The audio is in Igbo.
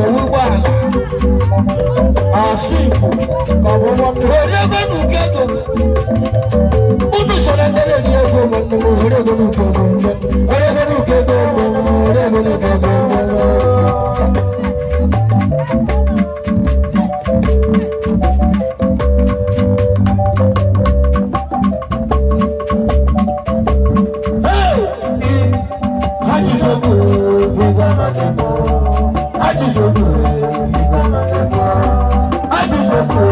Ụgbọala asị ka ọ bụ ụgbọ mmiri. Ori ego na uke ego. Unu so na ndị na-eri ego, nwanne m. Ori ego na uke ego, ori ego na uke ego, ori ego na uke ego. Hajisogbu ego amadebo, hajisogbu ego amadebo, hajisogbu.